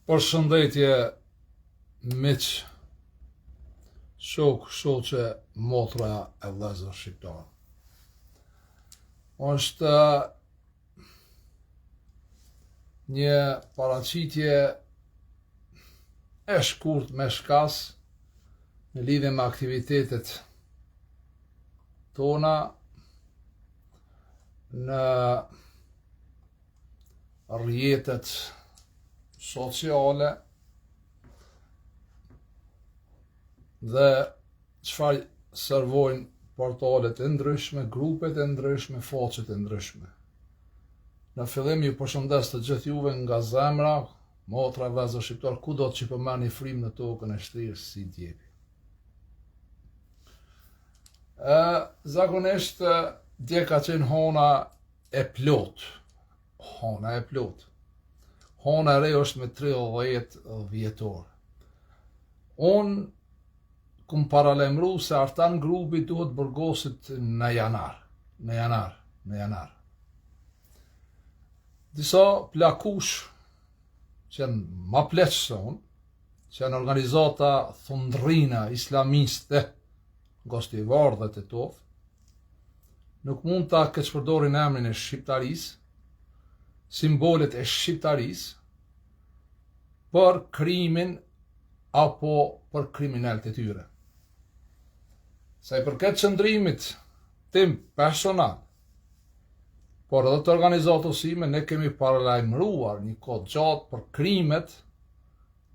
Përshëndetje miq, shokë, shoqe, motra e vëllezër shqiptarë. Është një paraqitje e shkurt me shkas në lidhje me aktivitetet tona në rrjetet sociale dhe çfarë servojnë portalet e ndryshme, grupet e ndryshme, faqet e ndryshme. Në fillim ju përshëndes të gjithë juve nga zemra, motra vëllezër shqiptar, kudo që po merrni frymë në tokën e shtrirë si djepi. Ë, zakonisht dje ka qenë hona e plot. Hona e plot. Hona e re është me 30 dhjetor. Unë kum paralajmëru se Artan Grubi duhet burgoset në janar. Në janar, në janar. Disa plakush që janë ma pleq se unë, që janë organizata thundrina islamiste, Gostivar dhe Tetovë, nuk mund ta keqpërdorin emrin e shqiptarisë, simbolet e shqiptarisë, për krimin apo për kriminelët e tyre. Sa i përket qëndrimit tim personal, por edhe të organizatës sime, ne kemi paralajmëruar një kohë gjatë për krimet,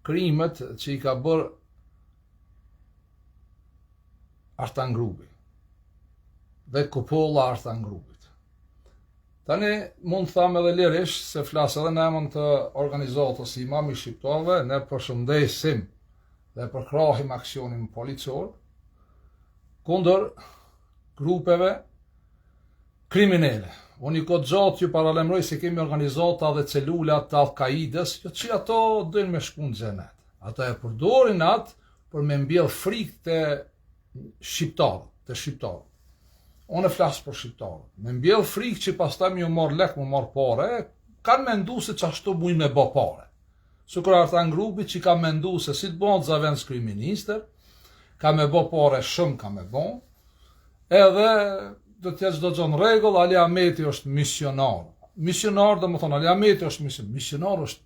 krimet që i ka bërë Artan Grubi dhe kupolla Artan Grubit. Tani mund të them edhe lirisht se flas edhe në emër të organizatës Imami i Shqiptarëve, ne përshëndesim dhe përkrahim aksionin policor kundër grupeve kriminele. Unë një kohë gjatë ju paralajmëroj se kemi organizata dhe celula të Al-Qaidës, jo që ato dojnë me shku në xhenet. Ata e përdorin atë për me mbjell frikë te shqiptarët, te shqiptarët. Unë e flas për shqiptarët. Me mbjell frikë që pastaj me ju marr lek, me marr pare, kanë mendu se qashtu mujnë me bo pare. Sikur Artan Grubi që ka mendu se si të bëhet zavendëskryeministër, ka me bo pare shumë ka me bo, edhe do të jetë çdo gjë në rregull, Ali Ahmeti është misionar. Misionar, domethonë, Ali Ahmeti është misionar. Misionar është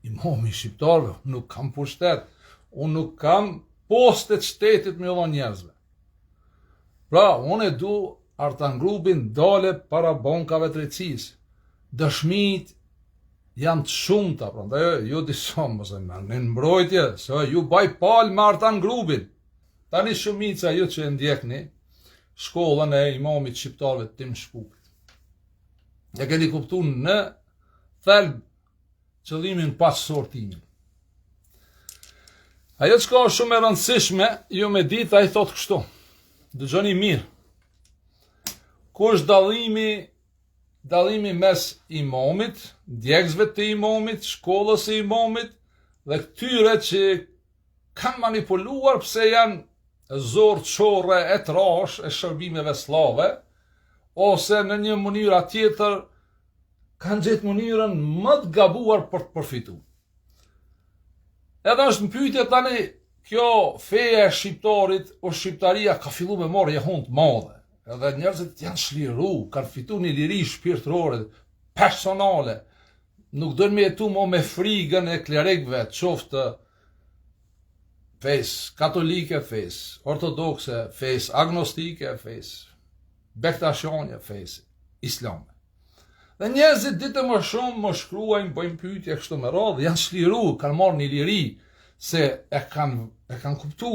Imami i shqiptarëve, unë nuk kam pushtet, unë nuk kam poste të shtetit me dhonë njerëzve. Pra, unë e du Artan Grubin dale para bankave drejtësisë. Dëshmit janë të shumta, prandaj ju disa mos e merrni në mbrojtje, se ju baj palë me Artan Grubin. Tani shumica ju që e ndjekni shkollën e imamit shqiptarëve të Tim Shkupit. E keni kuptu në thelb qëllimin paqësor timin. Ajo çka është shumë e rëndësishme, ju me ditë, ai thotë kështu. Dëgjoni mirë. Ku është dallimi, dallimi mes imamit, ndjekësve të imamit, shkollës së imamit, dhe këtyre që kanë manipuluar pse janë zorrë qorre e trashë e shërbimeve sllave, ose në një mënyrë a tjetër kanë gjetë mënyrën më të gabuar për të përfitu. Edhe është në pyetje tani kjo feja e shqiptarit o shqiptaria ka fillu me marrë jehonë të madhe. Edhe njerëzit janë çliru, kanë fitu një liri shpirtërore, personale. Nuk dojnë me jetu mo me frigën e klerikëve, qoftë fesë katolike, fesë ortodokse, fesë agnostike, fesë bektashane, fesë islame. Dhe njerëzit ditë më shumë më shkruajnë, bëjnë pyetje kështu me radhë, janë çliru, kanë marrë një liri se e kanë e kanë kuptu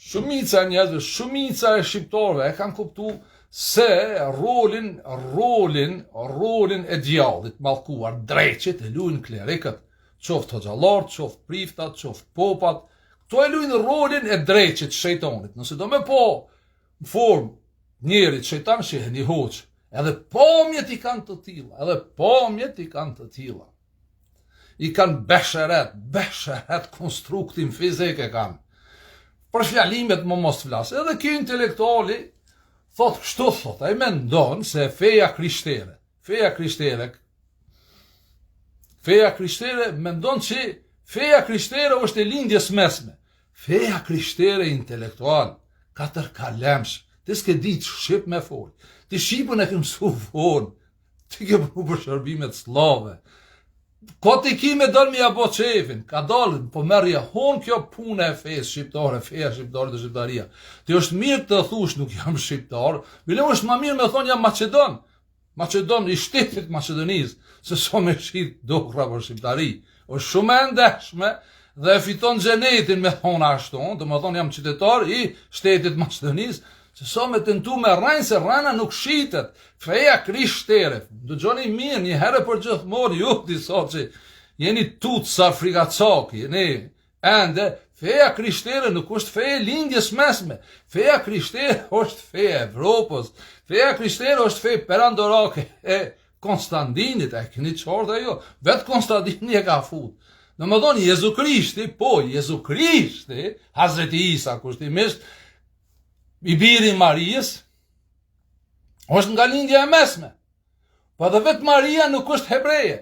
shumica e njerëzve, shumica e shqiptarëve e kanë kuptu se rolin, rolin, rolin e djallit mallkuar, dreqit e luajnë klerikët, qoftë hoxhallarët, qoftë priftat, qoftë popat, këto e luajnë rolin e dreqit, shejtanit. Nëse do me pa në formë njerit shejtan shihe një hoxhë, edhe pamjet i kanë të tilla, edhe pamjet i kanë të tilla. I kanë besheret, besheret konstruktin fizik e kanë. Për fjalimet më mos të flas. Edhe ky intelektuali thot kështu thot, ai mendon se feja krishtere, feja krishtere. Feja krishtere mendon që feja krishtere është e lindjes mesme. Feja krishtere intelektual, katër kalemsh, ti s'ke ditë shqip me fol. Ti shqipën e ke mësu vonë, ti ke punu për shërbimet slave. Ko ti ki me dal me ja bo qefin, ka dalë, po merr jehonë kjo puna e fesë shqiptare, feja shqiptare dhe shqiptaria. Ti është mirë të thush nuk jam shqiptar, bile është ma mirë me thonë jam maqedon, Maqedon i shtetit Maqedonisë, se sa me shit dokrra për shqiptari. është shumë e ndershme dhe e fiton xhenetin me thonë ashtu, domethonë jam qytetar i shtetit Maqedonisë, se sa me tentu me rrejnë, se rrena nuk shitet, feja krishtere, dëgjoni mirë, një herë për gjithmonë, ju disa që jeni tutë sa frikacak, jeni Ende, feja krishtere nuk është fe e lindjes mesme. Feja krishtere është fe e Evropës. Feja krishtere është fe perandorake e Konstandinit, e keni qartë a jo, vetë Konstandini e ka fut. Domethonë, Jezu Krishti, po, Jezu Krishti, Hazreti Isa, kushtimisht, i biri i Marijës, është nga lindja e mesme. Po edhe vetë Maria nuk është hebreje.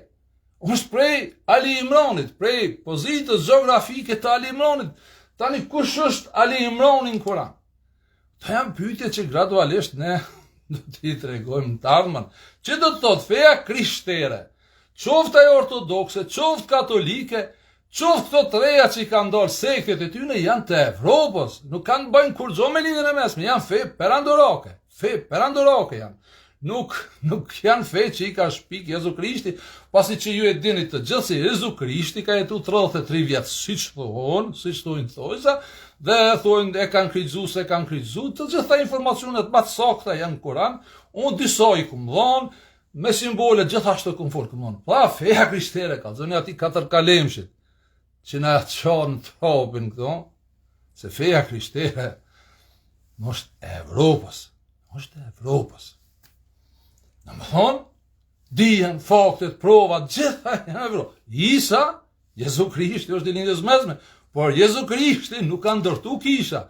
Është prej Ali Imranit, prej pozitës gjeografike të Ali Imranit. Tani kush është Ali Imrani në Kur'an? Këto janë pyetje që gradualisht ne do t'i tregojmë në të ardhmen. Që do të thotë feja krishtere, qoftë ajo ortodokse, qoftë katolike, Qoftë këto të reja që i kanë dalë sektet e tyne janë të Evropës, nuk kanë të bëjnë kurgjo me lindjen e mesme, janë fe perandorake, fe perandorake janë. Nuk, nuk janë fe që i ka shpik Jezu Krishti, pasi që ju e dini të gjithë se Jezu Krishti ka jetu 33 vjet, siç thonë, siç thonë thojza, dhe thonë e kanë kryqëzu, s'e kanë kryqëzu, të gjitha informacionet ma të sakta janë në Kuran, unë disa i kum dhonë, Me simbole gjithashtu kum fol, kum thonë, pa feja krishtere, kallzoni atij katër kalemshit, që na çon tropin këto, se feja krishtere është e Evropës, është e Evropës. Domethonë, dihen, faktet, provat, gjitha janë Evropë. Isa, Jezu Krishti është i lindjes mesme, por Jezu Krishti nuk ka ndërtu kisha.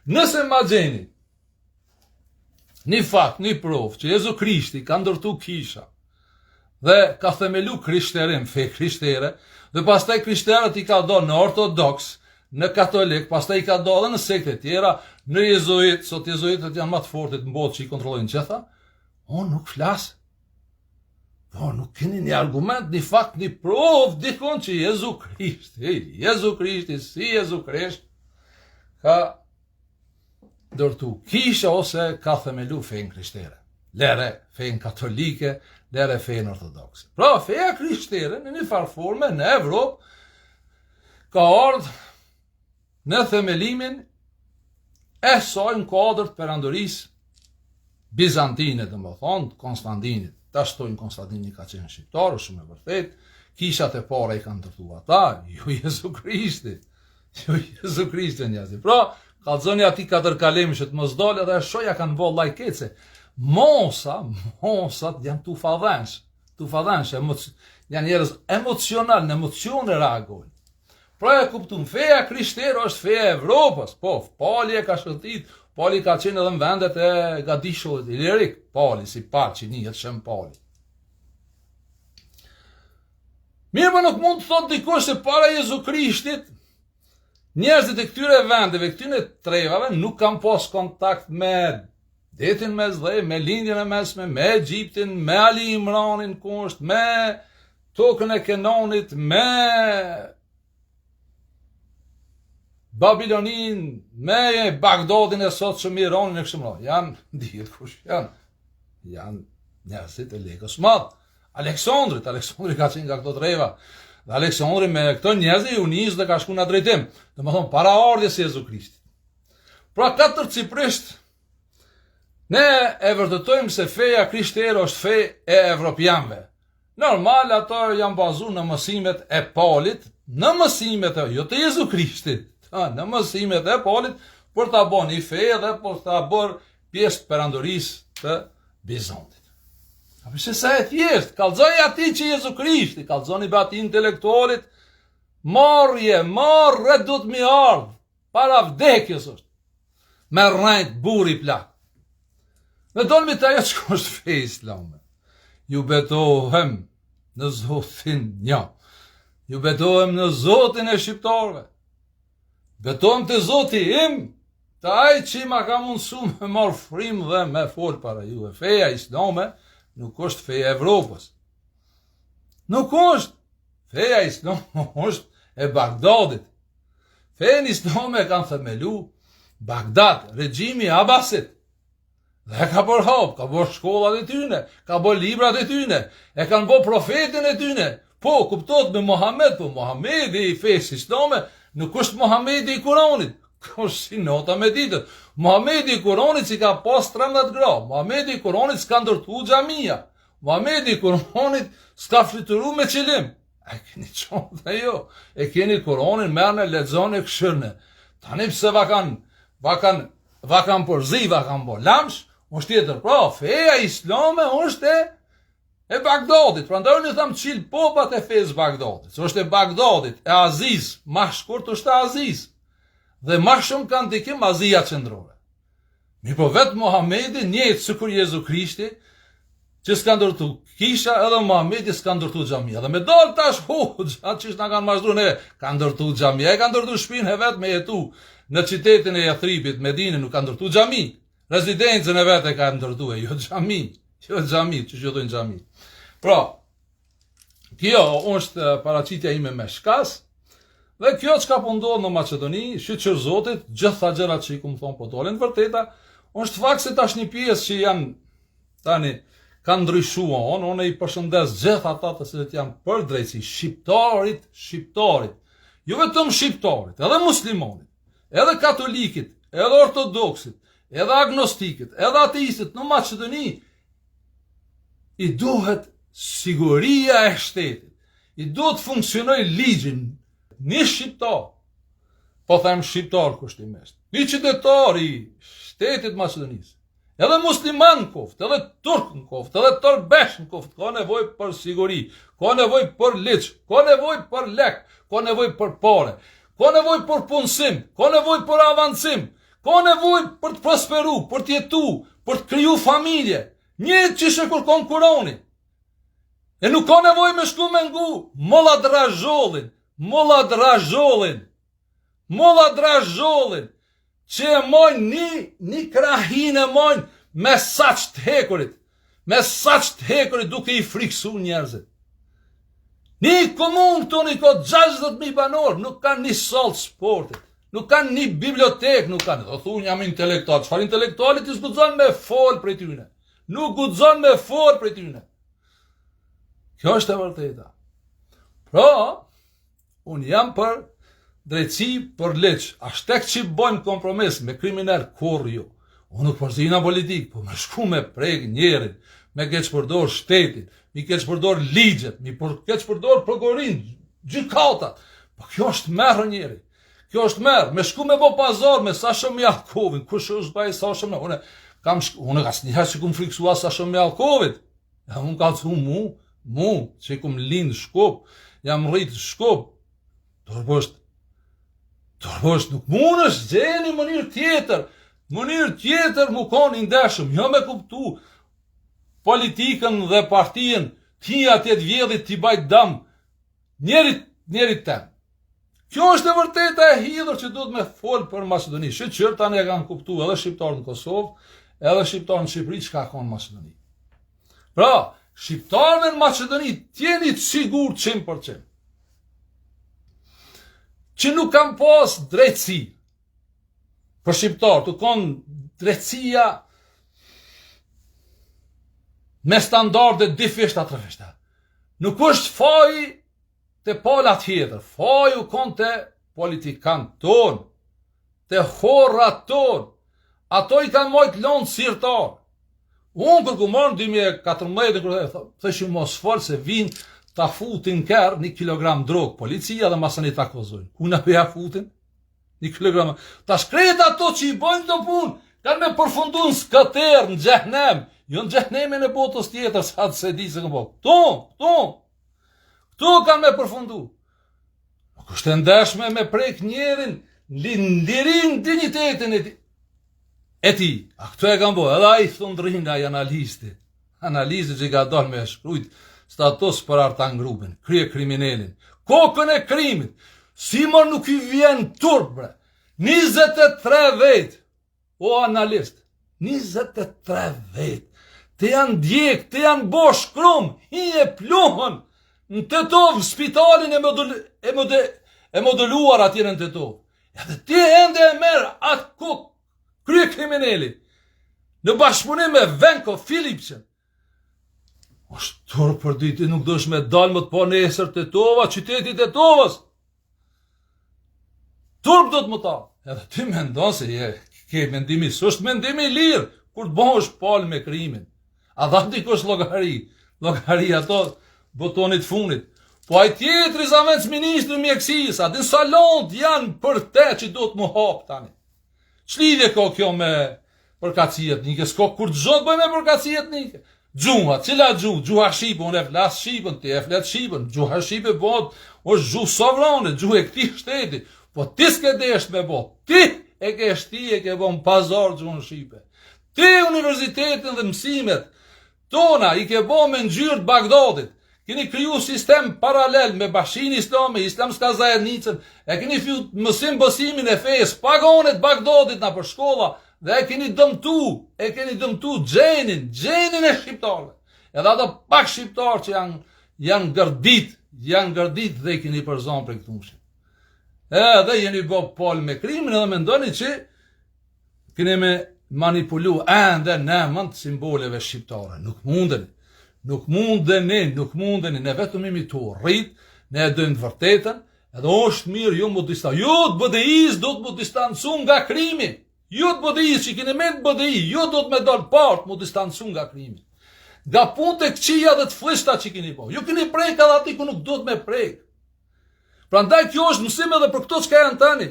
Nëse ma gjeni, Një fakt, një provë, që Jezu Krishti ka ndërtu kisha dhe ka themelu krishterim, fe krishtere, dhe pastaj krishterët i ka do në ortodoks, në katolik, pastaj i ka do edhe në sekte tjera, në jezuit, sot jezuitët janë ma të fortit në botë që i kontrollojnë gjitha, unë nuk flas. Po, nuk keni një argument, një fakt, një provë, dikun që Jezu Krishti, Jezu Krishti, si Jezu Krisht, ka ndërtu kisha ose ka themelu fenë krishtere. Lere fenë katolike, lere fenë ortodokse. Pra, feja krishtere në një farë forme në Evropë ka ardhë në themelimin e saj në kuadër të perandorisë Bizantine, domethonë, Konstantinit. Tash thojnë Konstantini ka qenë shqiptar, është shumë e vërtetë. Kishat e para i kanë ndërtu ata, jo Jezu Krishti. Jo Jezu Krishti njerëzi. Pra, kallzoni atij katër kalemshit mos dalë edhe e shoh ja kanë bo lajkece. Mosa, mosat janë tufadhensh, tufadhensh, emoc, janë njerëz emocional, në emocione reagojnë. Pra e kuptum, feja krishtere është feja e Evropës, po, Pali e ka shëtit, Pali ka qenë edhe në vendet e gadishullit Ilirik, Pali, si Pal që njihet Shën Pali. Mirëpo nuk mund të thotë dikush se para Jezu Krishtit, njerëzit e këtyre vendeve, këtyre trevave, nuk kanë pas kontakt me detin Mesdhe, me lindjen e mesme, me Egjiptin, me Ali Imranin, ku është, me tokën e Kenanit, me Babiloninë, me Bagdadin e sotshëm, Iranin e kështu me radhë. Janë, dihet kush janë, janë njerëzit e Lekës madh. Aleksandrit, Aleksandri ka qenë nga këto treva. Dhe Aleksandri me këto njerëz u nis dhe ka shku në drejtim. Domethonë, para ardhjes së Jezu Krishtit. Pra katërcipërisht, ne e vërtetojmë se feja krishtere është fe e evropianëve. Normal, ato janë bazu në mësimet e Palit, në mësimet e, jo të Jezu Krishtit, në mësimet e Palit, për ta bo një fe dhe për ta bërë pjesë të perandorisë të Bizantit. A përse sa e thjesht, kallzoj atij që Jezu Krishti, kallzoni be atij intelektualit, marrje, marre du të mi ardhë, para vdekjes është, me rrejt burri plak. Dhe dolmi te ajo që është fe islame. Ju betohem në zotin një. Ju betohem në Zotin e shqiptarëve. Betohem te Zoti im, te ai që ma ka mundësu me marrë frymë dhe me fol para juve. Feja islame nuk është feja e Evropës. Nuk është. Feja islame është e Bagdadit. Fejën islame e kanë themelu Bagdad, regjimi Abasit. Dhe e ka përhap, ka bërë shkollat e tyne, ka bërë librat e tyne, e kanë bërë profetin e tyne. Po, kuptohet me Muhammed, po Muhammedi i fesë islame nuk është Muhammedi i Kuranit. Kjo është si nata me ditën. Muhammedi i Kuranit s'i ka pas 13 gra, Muhammedi i Kuranit s'ka ndërtu xhamia, Muhammedi i Kuranit s'ka fluturu me qilim. A e keni qonë dhe jo, e keni Kuranin, merrne, lexone, kshyrne. Tani pse va kanë, va kanë, va kanë përzi, va kanë bo lamsh, është tjetër. Pra, feja islame është e, e Bagdadit. Prandaj unë tham çil popat e fesë Bagdadit. Se është e Bagdadit, e Azisë, ma shkurt është e Azisë. Dhe ma shumë ka ndikim Azia qendrore. Mirëpo vetë Muhammedi, njëjtë sikur Jezu Krishti, që s'ka ndërtu kisha, edhe Muhammedi s'ka ndërtu xhamia. Dhe me dalë tash, hu, gjatë që na kanë mashtru neve, ka ndërtu xhamia, e ka ndërtu shpinë e vet me jetu në qytetin e Jethribit, Medine, nuk ka ndërtu xhami. Rezidencën e vet e ka ndërtu, e jo xhami, jo xhami, që që thojnë xhami. Pra, Kjo është paraqitja ime me shkas, dhe kjo çka po ndodh në Maqedoni, shyqyr Zotit, gjitha gjërat që i kum thonë po dolin të vërteta, është fakt se tash një pjesë që janë tani kanë ndryshuar, unë unë i përshëndes gjithë ata të cilët janë për drejtësi, shqiptarit, shqiptarit, jo vetëm shqiptarit, edhe muslimanit, edhe katolikit, edhe ortodoksit, edhe agnostikit, edhe ateistit në Maqedoni, I duhet siguria e shtetit. I duhet të funksionojë ligji. Një shqiptar, po them shqiptar kushtimisht, një qytetar i shtetit Maqedonisë, edhe musliman në koftë, edhe turk në koftë, edhe torbesh në koftë, ka nevojë për siguri, ka nevojë për ligj, ka nevojë për lek, ka nevojë për pare, ka nevojë për punësim, ka nevojë për avancim, Ka nevojë për të prosperu, për të jetu, për të kriju familje. Njëjtë qysh e kërkon Kurani. E nuk ka nevojë me shku me ngu Molla Drazhollin, Molla Drazhollin, Molla Drazhollin, që e majnë një, një krahinë e majnë me saç të hekurit, me saç të hekurit duke i friksu njerëzit. Një komunë këtu një ka 60.000 banorë, nuk kanë një sallë sportit, nuk kanë një bibliotekë, nuk kanë. Do thu jam intelektual, çfarë intelektuali ti s'guxon me fol prej tyne. Nuk guxon me fol prej tyne. Kjo është e vërteta. Pra, Unë jam për drejtësi, për ligj. A shtek që bojmë kompromis me kriminel, kurrë jo. Unë nuk përzihna politikë, po me shku me prek njerin, me keqpërdor shtetin, me keqpërdor ligjet, me për keqpërdor prokurorinë, gjykatat. Po kjo është tmerr njeri. Kjo është tmerr, me shku me bo pazar me Sasho Mijallkovin, kush është baj Sasho Mijallkovin? Unë kam shku, unë asnjëherë s'i kum friksua Sasho Mijallkovit. Ja unë ka thu mu, mu, që kum lind Shkup, jam rrit Shkup, dorë poshtë, nuk mundesh, gjeni mënyrë tjetër, mënyrë tjetër mu konë i ndershëm, jo me kuptu politikën dhe partinë, ti atje të vjedhit t'i baj dam, Njerit, njerit tem. Kjo është e vërteta e hidhur që duhet me fol për Maqedoni. Shyqyr tani e kanë kuptu edhe shqiptarët në Kosovë, edhe shqiptarët në Shqipëri çka ka në Maqedoni. Pra, shqiptarëve në Maqedoni t'jeni të sigurt qind për qind. Që nuk kanë pas drejtësi. Për shqiptarët, u konë drejtësia me standarde dyfishta, trefishta. Nuk është faji te pala tjetër, faji u konë te politikanët tonë, te horrat tonë, ato i kanë majtë londë sirtar. Unë kur kum marrë në 2014, kur dhe, thëshim mos fol se vinë ta futin n'kerr një kilogram drogë policia dhe masanej ta akuzojnë. Ku na ja futin? Një kilogram. Tash krejt ato që i bojnë këto punë, kanë me përfundu në skëterrë, në xhehnem, jo në xhehnemin e botës tjetër, sa të se di se këmë po. Këtu, këtu, këtu kanë me përfundu. Nuk është e ndershme me prek njerin, lirinë, dinjitetin e ti. E ti, a këtu e kanë bo, edhe ai thundrin ai analisti. Analisti që ka dalë me shkrujt status për Artan Grubin, kryekriminelin. Kokën e krimit. Si më nuk i vjen turp, bre. 23 vetë. O analist, 23 vetë. Të janë djeg, të janë bo shkrum, hi e pluhën, në Tetovë, spitalin e, modul, e, model, e modeluar atje në Tetovë. Edhe ti ende e merr atë kokë kryekrimineli, në bashkëpunim me Venko Filipçen, Është turp për ty, ti nuk duhesh me dalë më të po nesër Tetova, qyteti Tetovës. Turp do të më ta. Edhe ti mendon se je, ke mendimi, s'është mendimi i lirë, kur të bëhesh palë me krimin. A dha dikush llogari, llogari ato butonit funit. Po ai tjetri zavendësministri i mjekësisë, a din sa lëndë janë për te që do të më hapë tani. Ç'lidhje ka kjo me përkatësi etnike? S'ka kurgjo të bëjë me përkatësi etnike. Gjuha, cila gjuhë? Gjuha shqipe, unë e flas shqipen, ti e flet shqipen. Gjuha shqipe bëhet, është gjuhë sovrane, gjuhë e këtij shteti. Po ti s'ke desht me bo. Ti e ke shti e ke bo në pazar gjuhën shqipe. Ti universitetin dhe mësimet Tona i ke bo me ngjyrë të Bagdadit. Keni kriju sistem paralel me Bashkësinë Islame, Islamska Zajednicën, e keni fut mësim besimin e fesë pagane të Bagdadit nëpër shkolla dhe e keni dëmtu, e keni dëmtu gjenin, gjenin e shqiptarëve. Edhe ato pak shqiptarë që janë janë gërdit, janë gërdit dhe i keni përzonë prej këtushit. Edhe jeni bo palë me krimin edhe mendoni që Keni me manipulu ende në emën të simboleve shqiptare. Nuk mundeni. Nuk mundeni, nuk mundeni. Ne vetëm jemi tu u rrit, ne e dojmë të vërtetën, edhe është mirë ju mu distancu. Ju të BDI-së do të mu distancu nga krimi. Ju të BDI-së që keni me të BDI, ju do të me dalë partë mu distancu nga krimi. Nga punët e këqija dhe të flliqta që keni bo. Ju keni prek edhe aty ku nuk do të me prek. Prandaj kjo është mësim edhe për këto çka janë tani.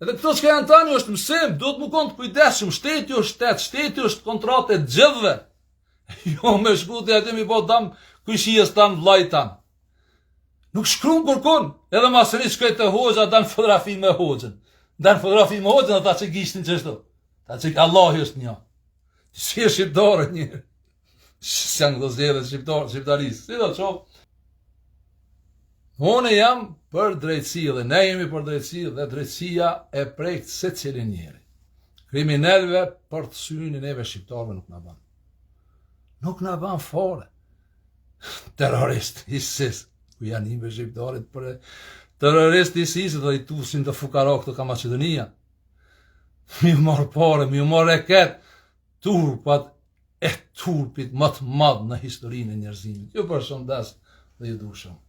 Edhe këto çka janë tani është mësim, duhet mu konë të kujdesshëm, shteti është shtet, shteti është kontratë e gjithëve. Jo me shku ti aty mi bo dam kojshisë tan, vllait tan. Nuk shkrun kërkun, edhe masëri shkoj te hoxha, dan fotografi me hoxhën. Dan fotografi me hoxhën, dhe ta qet gishtin qështu. Ta qet Allahi është një. Ti si e shqiptarë një. Si janë këto zgjedhje shqiptar, shqiptarisë. Si do qoftë. Unë jam për drejtësi dhe ne jemi për drejtësi dhe drejtësia e prek secilin njeri. Kriminelve për të syni neve shqiptarëve nuk na ban. Nuk na ban fare. Terrorist, ISIS, ku janë ime shqiptarët për terrorist ISIS dhe i tusin të fukara këto ka Maqedonia. Mi u marrë pare, mi u marrë reket, turpat e turpit më të madh në historinë e njerëzimit. Ju përshëndes dhe ju du shumë.